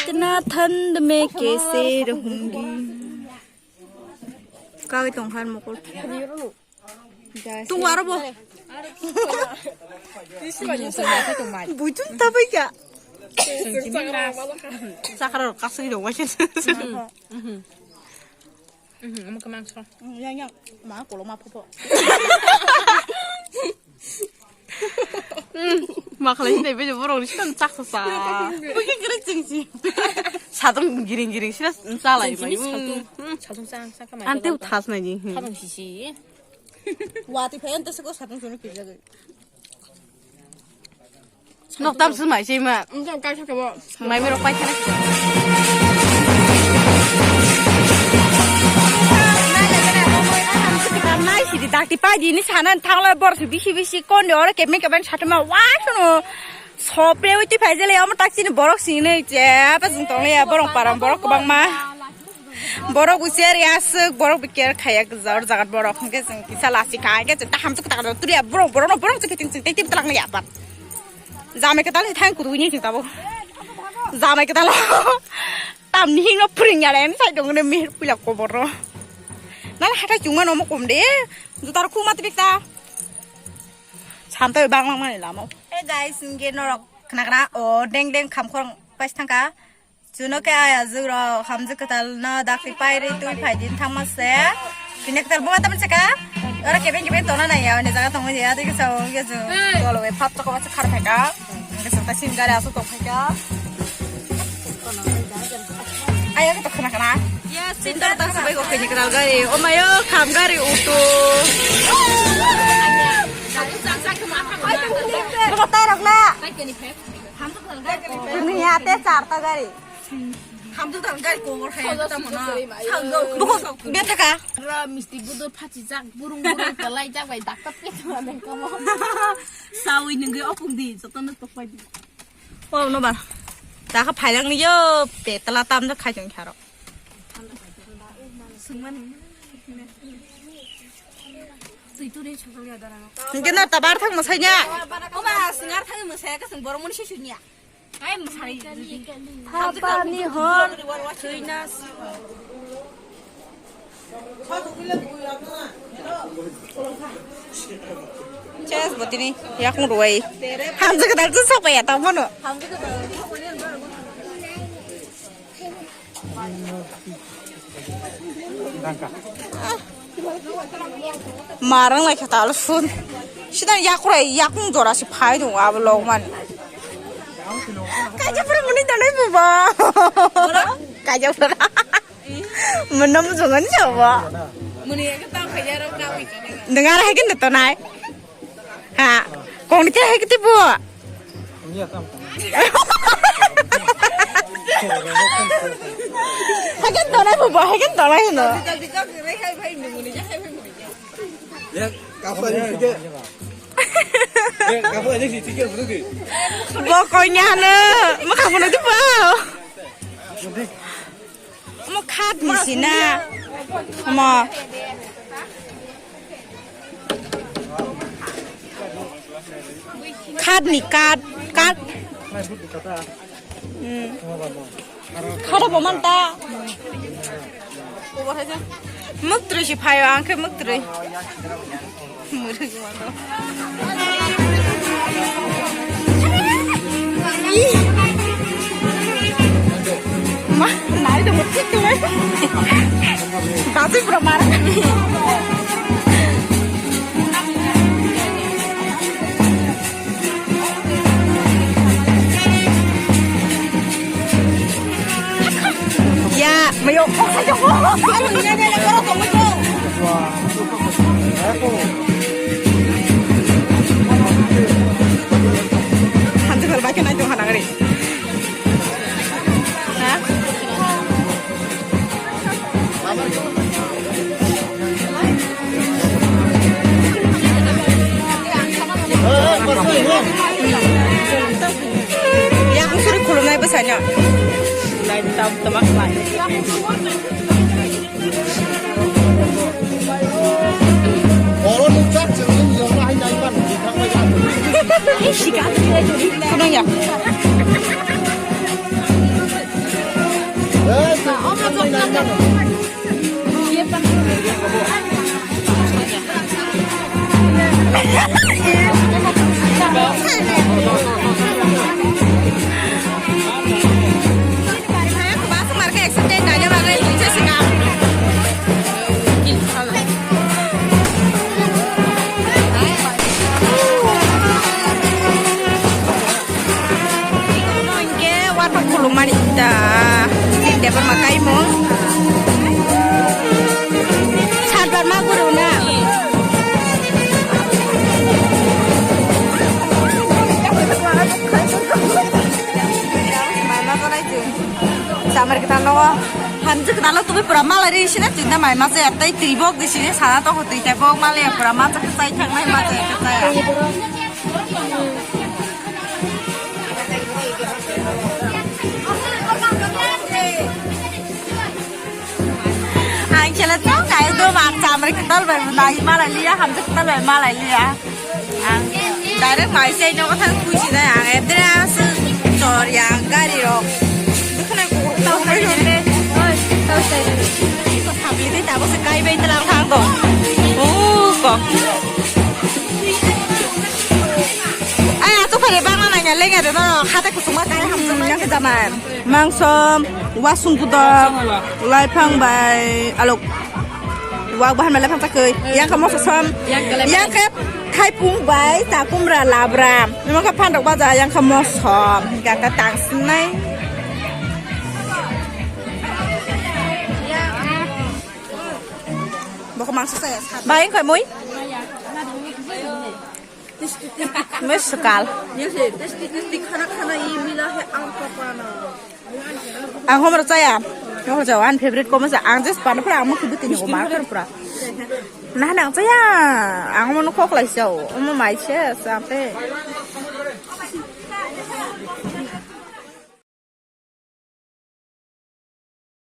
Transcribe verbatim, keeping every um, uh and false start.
इतना ठंड में कैसे रहूंगी। Kagwi tong kha mokol. Tungwaro bo. Bujun tabai ka. Sakra kasri dong wasin. Mhm, omo khe mangso. Yang yang ma kolo ma phopo. Ma khalai sinai bini borok ni sitan chak sa sa. Bukhe kwrwi chengsi. Sadong giring giring sina chalai mai. Saltung. Saltung chang chang khamai. Ante thas nai ni. Khadong sisi. Wati phai ante seko sadong sunu kijagwi. Nok tam sumai sima. Engkau kai sakabo. Mai mirok pai khana. Nai sidi dakti pai dini sana thangla bor bisi bisi kondi oro kepme kepme satuma wa sono. Sopre ui twi phai jele omo tak chini borok sini je apa jung tong ya borok param borok kwbangma. Borok bo cher ya aswk, borok bo care khaiya, jor jagat borok hwnkhe chwng kisa lasi kha, hwnkhe chwng ta hamsuk ta turiya borok, borok no borok chwng kiting chwng tei tip talak nai apat. Jamai kwtal hai thang kudui ni chwng tabuk. Jamai kwtal tamni hino pring ya ren sai dong ne mehir puila kobor ro. Nang hathai chwng mano mo kom de, jutar khuma tibik ta. Samtai bang lang mani lamo. Hey guys, nge norok khna khna o deng deng kham khorang pais thangka. Chuno khe ayajwk rok hamjwk kwtal no dakti pairi twi phai din thangma se. Bini kwtal buma tamo chaka. Ora kebeng kebeng tona nai ya, ne jaga tongma ya, tei kisa o ya jwk. Tolo we phap chaka wacha khar phaika. Kisa ta sin gari aso tong phaika. Ayo khe to khna khna. Yes, sin gari ta sabai ko khini kwtal gari. O mayo kham gari utu. Bro, tai rok na. Ni ya te char ta gari. Hamjwk dal gari kongor hai ta mono. Buko bethaka. Ra misti gudo phachi jak burung burung kalai jak bai dakta pe tu ane kamo. Sawi nungwi opung di jotono tokpai di. O no ba. Dakha phailang ni yo petla tam jak khai jong kharo. Hingke na tabar thang masai nya. Oma singar thang masai ka sing borok mani sisuk nya. Ai masai. Thapani hor. Chas botini yakung ruwai. Hamjak dal tu sapa ya tamo no. Marang lai khe tal sun. Sida yakurai yakung jora si phai dong abo log man. Kaja pura muni dalai buba. Kaja pura. Menam jongan jawa. Muni ka tang khaja ro ka wi. Dengar hai kin to nai. Ha, kong ni khe hai kiti bu. Hai kin tonai bu, hai kin tonai no. Bo konya no, ma khamu no di bu. Omo khat ni sina. Omo. Khat ni khat, khat. Hmm. Khat bo man ta. Muktrwi si phaio, ang khe muktrwi. Ma, nai do mukti tu. Kasi pura mar. Ya, mayo. Hantu kalau baca nanti mana ngeri. Hah? Yakung suri khulumnai bwsano. Nai tam tamak lai. Oro nukjak chwng nini yokna hai nai man, bithang bai man. Ei, sika. Khunang ya. Hingke wathok khulumani ta, tin Debbarma kaimung. Satbar ma guru na. Chamar kita lo, hanjik kita lo, tu pura malari sini, tinta mai masa ya, tai tibok di sini, sana to, tibok malai ya, pura masa kita ikan mai masa ya, kita ya. Ang chela tong kai do bang chamre ketal bai nai malai liya, hamjak ketal bai malai liya. Ang direct mai sei no kotha kuchi dai ang address chor yang gari rok. Dukna ko tau sai re. Oi, tau sai re. Ko sabli dai tabo se kai bai telang thang do. Oh, kok. Ay, atu pare bang na nanya lenga de no, khate kusuma kai hamjak nang ke jamai. Mangso, wasung kudok, laifang bai alok. Wak bahan bai laifang chakwi. Yang khe moso som. Yang khe laifang. Yang khe thaipung bai takumra labra. Imo khe phandok baja yang khe mosom. Gata tang sinai. Bokho mangso saya. Bai khe mui. Mui swkal. Ang homro chaya. Homro chaya, ani favorite komo sa. Ang just pano pura, ang mukhi buti ni ko mar pura. Nah, nang chaya. Ang homro khoklai chao. Omo mai se, sa pe.